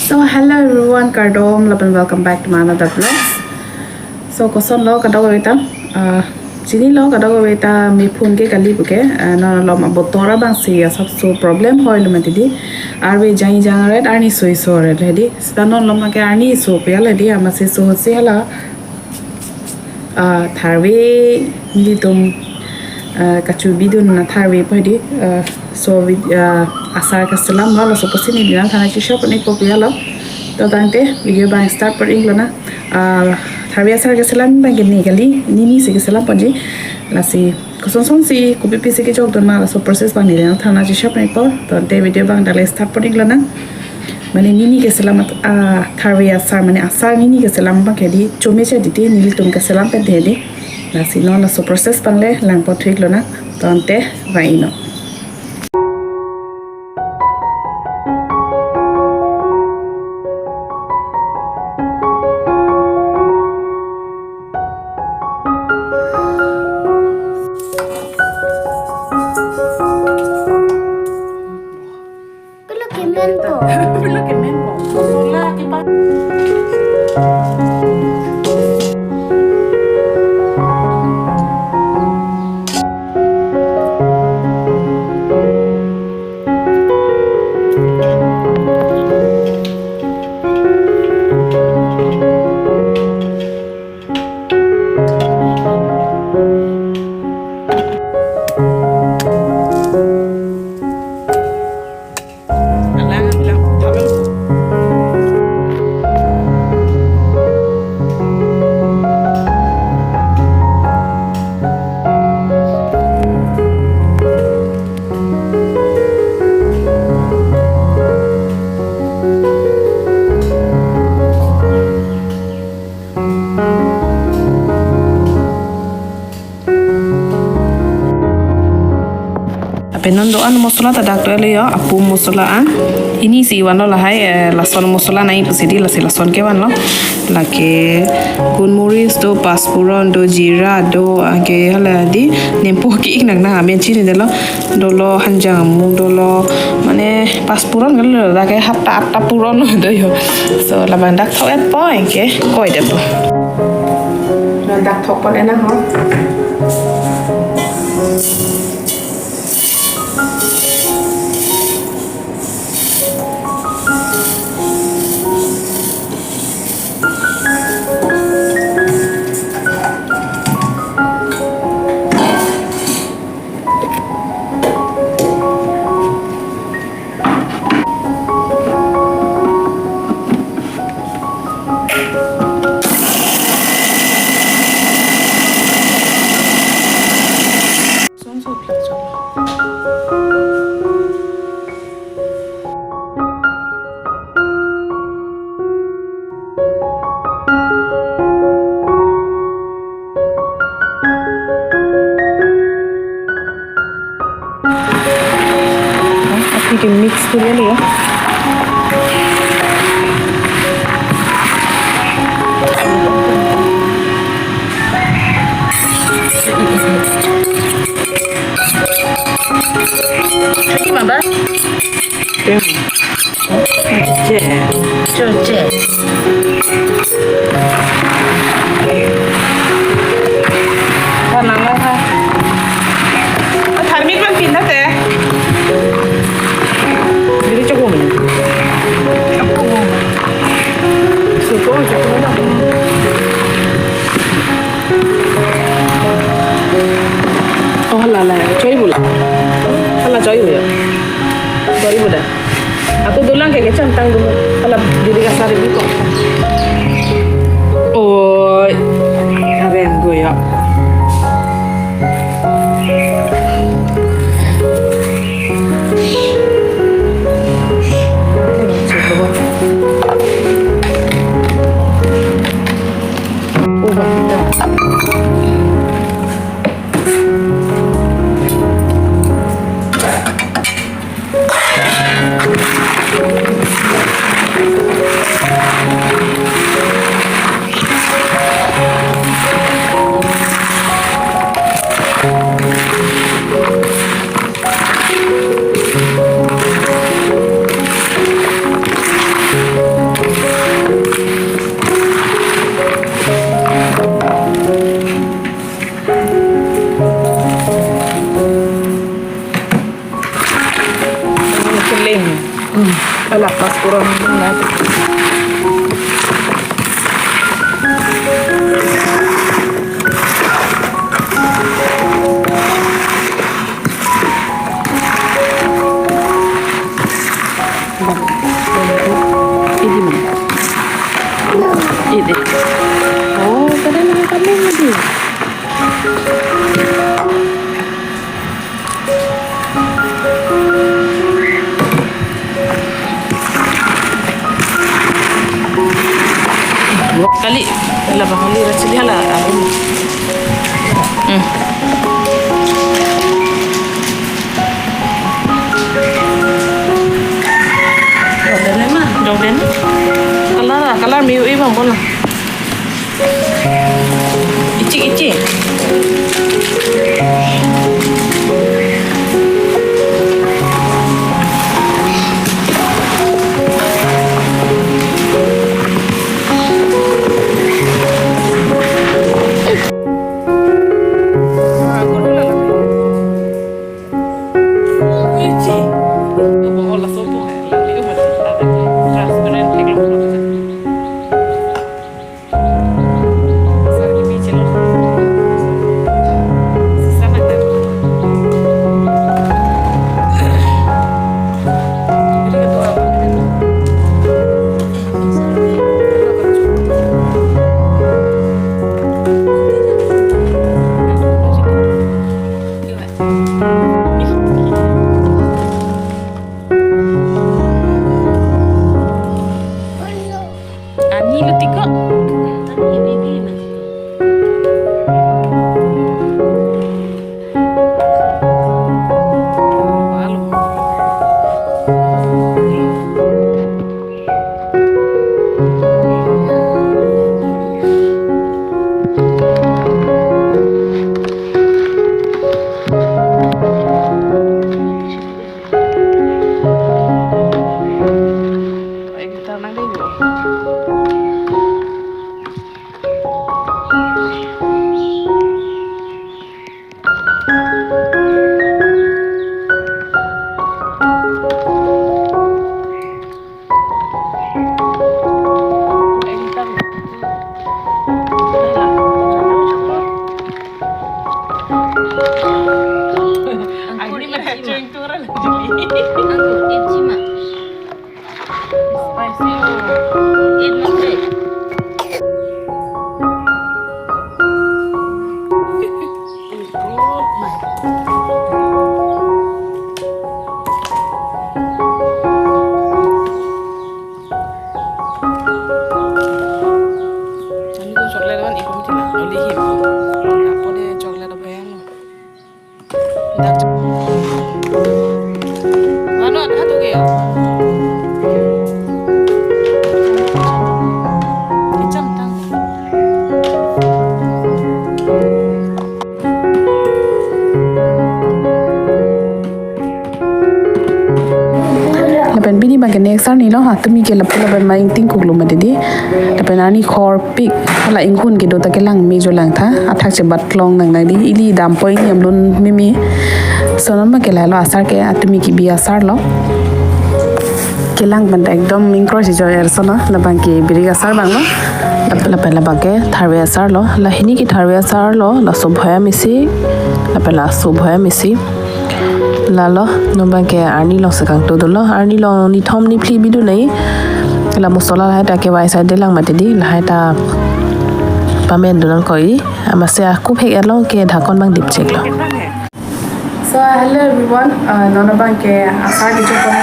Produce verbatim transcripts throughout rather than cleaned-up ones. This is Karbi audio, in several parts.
So hello everyone, kardom, lapen welcome back to my another vlog. So koson lo kadokave ta, ah, chinilo kadokave ta mephun ke kali puke, ah, non malom abotor abang si asap so problem hoi lo mati di, arve jai jang ret arni soi so ret le di, seta non malom ke arni so pe le di, amatsi so si hala, ah, tharve nelitum, ah, kachebi dun atharve po di, ah, so vi-, ah, asar keselam lo, laso apotsi neli nangthan chishap ni po pe lo. To tangte video abang start pon-ik lonang. Ah, tharve asar keselam abang ke ne kali, nini si keselam ponji. Lasi koson son si kopi pi si kejok dun ma, laso process abang neli nangthan chishap ni po. To tangte video abang dak le start pon-ik lonang. Mane nini keselam at-, ah, tharve asar, mane asar nini keselam abang ke di chome che di te, nelitum keselam pen te di. Lasi non laso process abang le lang pon thu-ik lonang. To tangte vang-ik non. Pilo kemen po. Pilo kemen po. Mosola kepa- Lapen non do-an mosola ta dak do-an lo yo, apu mosola an. Ini si vanlo lahai, eh, lason mosola nai pusi di, lasi lason ke vanlo. Lake gunmoris do, paspuron do, jira do, anke hala di, nempo ke-ik nang na, amen chinine lo. Dolo hanjang amung dolo, mane paspuron kali lo, dak ke hatta atta puron do yo. So labang dak thok-et po, anke koi det po. Labang dak thok pon-et nang ho. Api ke mix dulu ya. Ini apa? Tem. Choche. Choche. Kanang la ha. Tharmik abang pin tha te. Diri choko mene. Choko. Choko, choko. Oh, hala la, choi bula. Hala choi bula. Choi bula. Ako dolang ke kecang tang dulu. Hala diri kasar ibu kok. Oi, karen gue ya. Ide. Oh, kadang nangkami lagi. Kali, labang kali, rachili hala, ah, ini. Hmm. Jok den ma, jok den. Color, color miu ibang bola. Ichi, ichi. Ani lo tiko. Spicy. Eat not bad. Ani ko chocolate ban ikum tila, oli him. Apode chocolate abhayang. Dak. Mano, ada tu ke? Icham tang. Lapen pini abangke next arni lo, ha, tumi ke lapu lapen ma ingting kuklo mati di. Lapen arni khor pik, hala ingkun kedo ta kelang mejo lang tha, athak chebat long nang nang di, ili dampo ili amlun mimi. So non abangke lahelo asar ke, atumi kebi asar lo. Kelang pen ta ekdom ingkroi si joy er so no, labangke birik asar abang lo. Lap-, lapen labangke tharve asar lo, la hini ke tharve asar lo, laso bhoyam isi, lapen laso bhoyam isi. Lalo, non abangke arni along si kangtung dolo, arni along nithom niphli bidun nai. La mosola lahai ta kevai sai delang mati di, lahai ta pamen dun nangkok, amatsi akuphek along ke dhakon abang dip chek lo. So, hello everyone, uh, non abangke asar kecho pon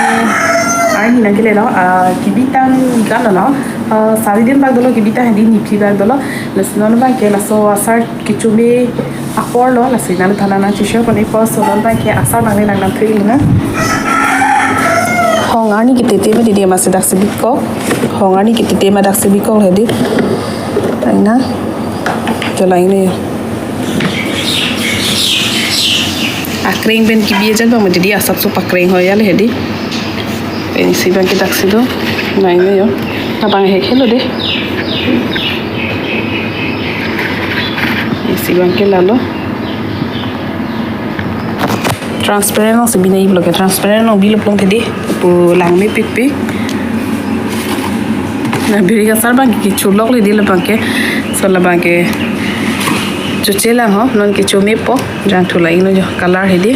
arni nangkele lo, uh, kebi tang ikan lo, uh, sari din bak dolo kebi tang hedi niphli bak dolo, lasi non abangke laso asar kechome apor lo, lasi nangthan nang cheshare pon-ikpo, so non abangke asar nangle nang nang thek na. Hong arni ketete ma didi amatsi daksi bikok. Hong arni ketete ma daksi bikok hedi. Aina. Cholang ne. Akreng pen kebi ajat abang ma didi asap so pakreng hoya le hedi. Pensi abangke daksi do. Nai ne yo. Labang hek helo de. Isi abangke lalo. Transparent along si binai bloke, transparent along bilo plong tadi. Pu lang mepik pik. Na birik asar abangke chulok le di labangke. So labangke choche lang ho, non kechomepo, jangthu la ingno jo, color hedi.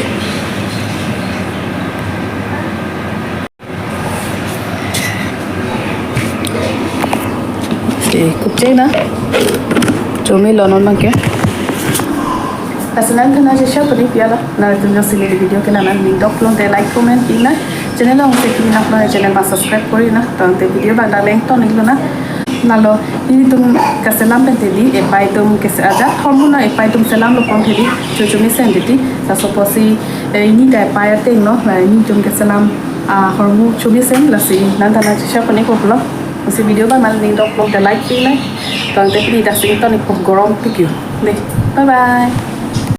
Si Eh, kupche na. Chomi lo non abangke. Lasi nangtum nangchesha puni piala. Nangtum jongsi neli video ke nangning dok long te like comment pinang. Channel along si kimi nang long channel ma subscribe kori nang. Tangte video abang dak le ington iklo nang. Lalo, nelitum kaselam pen te dei, epai atum kese ajat hormu nang epai atum selam lo pon te dei, cho chomesen te dei. Laso apotsi, eh, neli ta epai ateng lo, la nelitum keselam, ah, hormu chomesen, lasi nangtum nangchesha puni iklo. Lasi video abang nangning dok long te like pinang. Tangte pini dak si ington ikpo, gorom pik yo. Dei, bye bye.